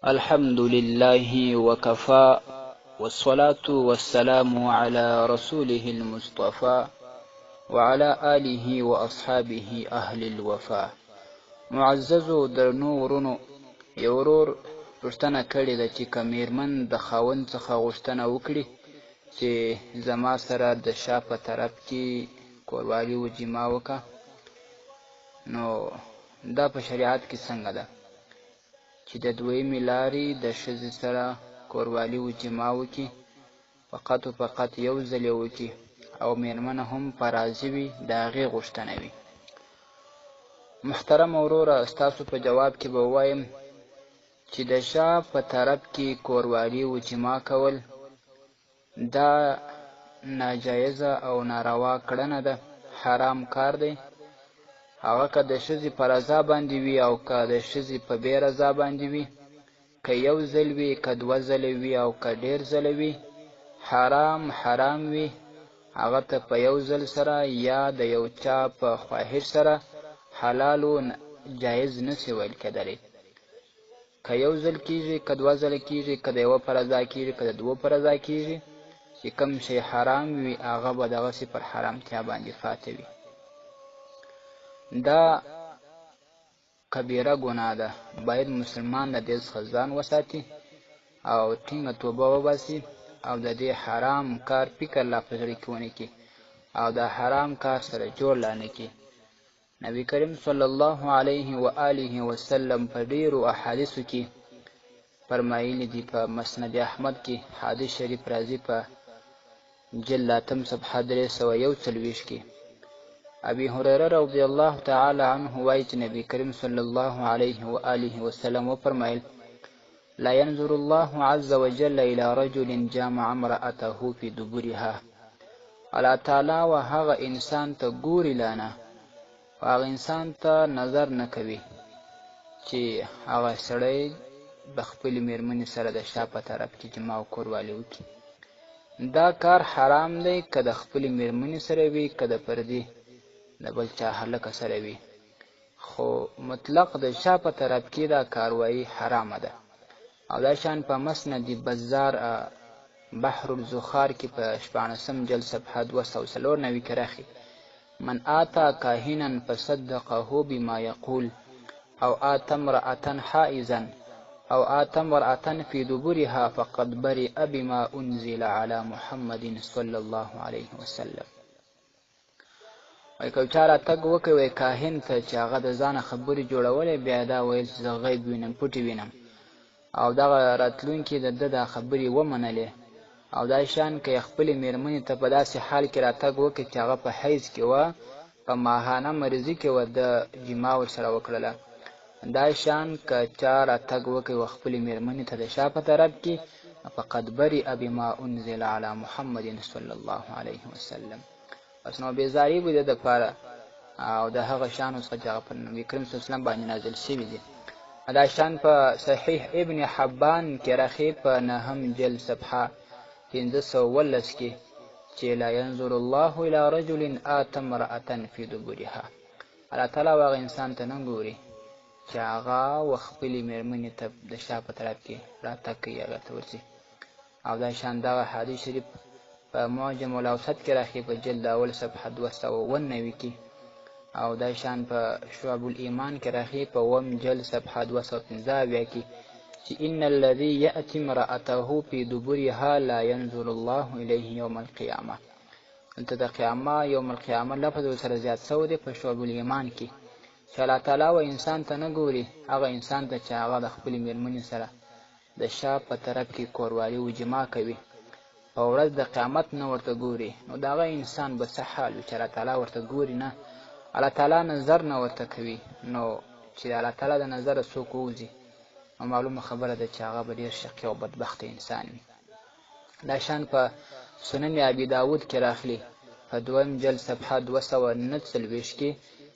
الحمد لله وكفى والصلاة والسلام على رسوله المصطفى وعلى آله وأصحابه أهل الوفا. معززو درنو ورونو، یو ورور پوښتنه کړې ده چې که میرمن د خاوند څخه غوښتنه وکړي چې زما سره د شا په طرف کې کوروالي و جما وکړه، نو دا په شریعت کې څنګه ده چې د دویمې لارې د ښځې سره کوروالي و جما وکړي، فقط و فقط یو ځل یې وکړي او میرمنه هم په راضي وي، د هغې غوښتنه وي؟ محترم وروره، ستاسو په جواب کې به ووایم چې د شا په طرف کې کوروالي و جما کول دا ناجایزه او ناروا کړنه ده، حرام کار دی. هغه که د ښځې په رضا باندې وي او که د ښځې په بې رضا باندې وي، که یو ځل وي، که دوه ځله وي او که ډېر ځله وي، حرام حرام وي. هغه ته په یو ځل سره یا د یو چا په خواهش سره حلال و جایز نسی ویل کېدلی. که یو ځل کیږي، که دوه ځله کیږي، که د یوه په رضا کیږي، که د دوو په رضا کیږي، چې کوم شی حرام وي هغه به دغسې پر حرامتیا باندې فاته وي. دا کبیره ګناه ده، باید مسلمان له دې څخه ځان وساتي او ټینګه توبه وباسي او د دې حرام کار فکر لا په زړه کې ونه کړي او د حرام کار سره جوړ لا نه کړي. نبی کریم صلی الله علیه و آله وسلم په ډیرو احادیثو کې فرمایلی دي، په مسند احمد کې حدیث شریف راځي په جلد اتم صفحه 341 کې، ابي هريره رضی الله تعالی عنه وایي چې نبی کریم صلی الله علیه و آله وسلم وفرمایل: لا ينظر الله عز وجل الى رجل جامع امرأته في دبرها. الله تعالی و هغه انسان ته ګوري لا نه، و هغه انسان ته نظر نه کوي چې هغه سړی د خپلې میرمنې سره د شا په طرف کې جما او کوروالي وکړي. دا کار حرام دی، که د خپلې میرمنې سره وي، که د پردي د بل چا هلکه سره وي، خو مطلق د شا په طرف کې دا کاروایی حرامه ده. او دا شان په مسند بزار بحر الزخار کې په 16 جلد صفحه 294 کې راخي: من آتا کاهنا فصدقه بما يقول او آتا امرأة حائزا او آتا امرأة في دبرها فقد برئ بما أنزل على محمد صلى الله عليه وسلم. وایي که چا راتګ وکړي وایي کاهن ته چې هغه د ځانه خبرې جوړولې، بیا دا ویل چې زه غیب وینم، پټې وینم، او دغه راتلونکي د ده دا خبرې ومنلې، او دا شان که یې خپلې میرمنې ته په داسې حال کې راتګ وکړي چې هغه په حیض کې وه، په ماهانه مریضي کې وه، ده جما ورسره وکړله. دا شان که چا راتګ وکړي و خپلې میرمنې ته د شا په طرف کې، فقد برئ بما انزل علی محمد صلی الله علیه وسلم. بس نو بېزاري به د دپاره او د هغه شانو څخه چې هغه پر نبي کریم صلی الله علیه وسلم باندې نازل شوي دي. دا شان په صحیح ابن حبان کې راخي په نهم جلد صفحه 517 کې چې لا ينظر الله الى رجل آت امرأة في دبرها. الله تعالی هغه انسان ته نه ګوري چې هغه و خپلې میرمنې ته د شا په طرف کې راتګ کوي، هغه ته ورځي. او دا شان دغه حدیث شریف په معجم الاوسط کې راخي په جلد اول صفحه 299 کې، او دا شان په شعب الایمان کې راخي په اووم جلد صفحه 275 کې چې ان الذي يأتي امرأته في دبرها لا ينظر الله إليه يوم القيامة. دلته د قیامه یوم القیامه لفظ ورسره زیات سوی دی په شعب الایمان کې، چې الله تعالی و انسان ته نه ګوري، هغه انسان ته چې هغه د خپلې میرمنې سره د شا په طرف کې کوروالي و جما کوي، په ورځ د قیامت نه ورته ګوري، نو د هغه انسان به څه حال وي چې الله تعالی ورته ګوري نه، الله تعالی نظر نه ورته کوي. نو چې د الله تعالی د نظره څوک ووځي نو معلومه خبره ده چې هغه به ډېر شقي او بدبخته انسان وي. دا شان په سنن ابي داود کې راخلي په دویم جلد صفحه 249 کې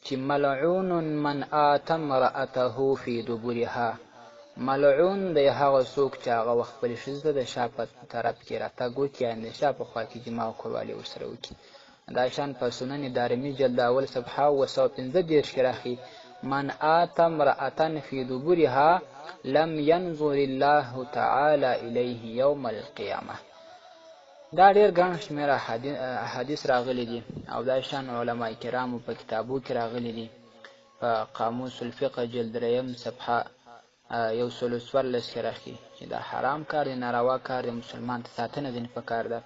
چې ملعون من آت امرأته فی دبرها. ملعون دی هغه څوک چې هغه خپلې ښځې ته د شا په طرف کې راتګ وکړي، یعنې د شا په خوا کې جما او کوروالي ورسره وکړي. دا شان په سنن دارمي جلد اول صفحه 735 کې راخي: من آت امرأة في دبرها لم ينظر الله تعالى إليه يوم القيامة. دا ډېر ګڼ شمېر احادیث راغلي دي او دا شان علما کرامو په کتابو کې راغلي دي. په قاموس الفقه جلد دریم صفحه 114 کې راخي چې دا حرام کار دی، ناروا کار دی، مسلمان ته ساتنه ځینې پکار ده.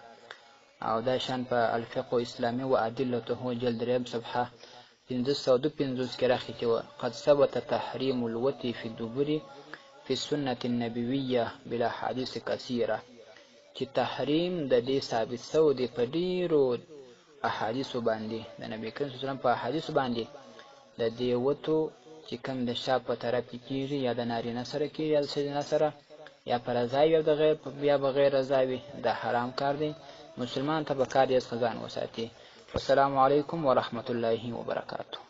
او دا شان په الفقه اسلامي و ادلته جلد دریم صفحه 552 کې راخي چې قد ثبت تحریم الوتی فی الدبر فی السنة النبویة بالاحادیث کثیره، چې تحریم د دې ثابت سوی دی په ډیرو احادیثو باندې، د نبی کریم صلی الله علیه وسلم په احادیثو باندې د دې وتو چې کوم د شا په طرف کې کیږي، یا د نارینه سره کیږي یا د ښځینه سره، یا په رضا وي او د غیر یا بغیر رضا وي، دا حرام کار دی. مسلمان ته په کار دی څخه ځان وساتي. والسلام علیکم ورحمت الله وبرکاته.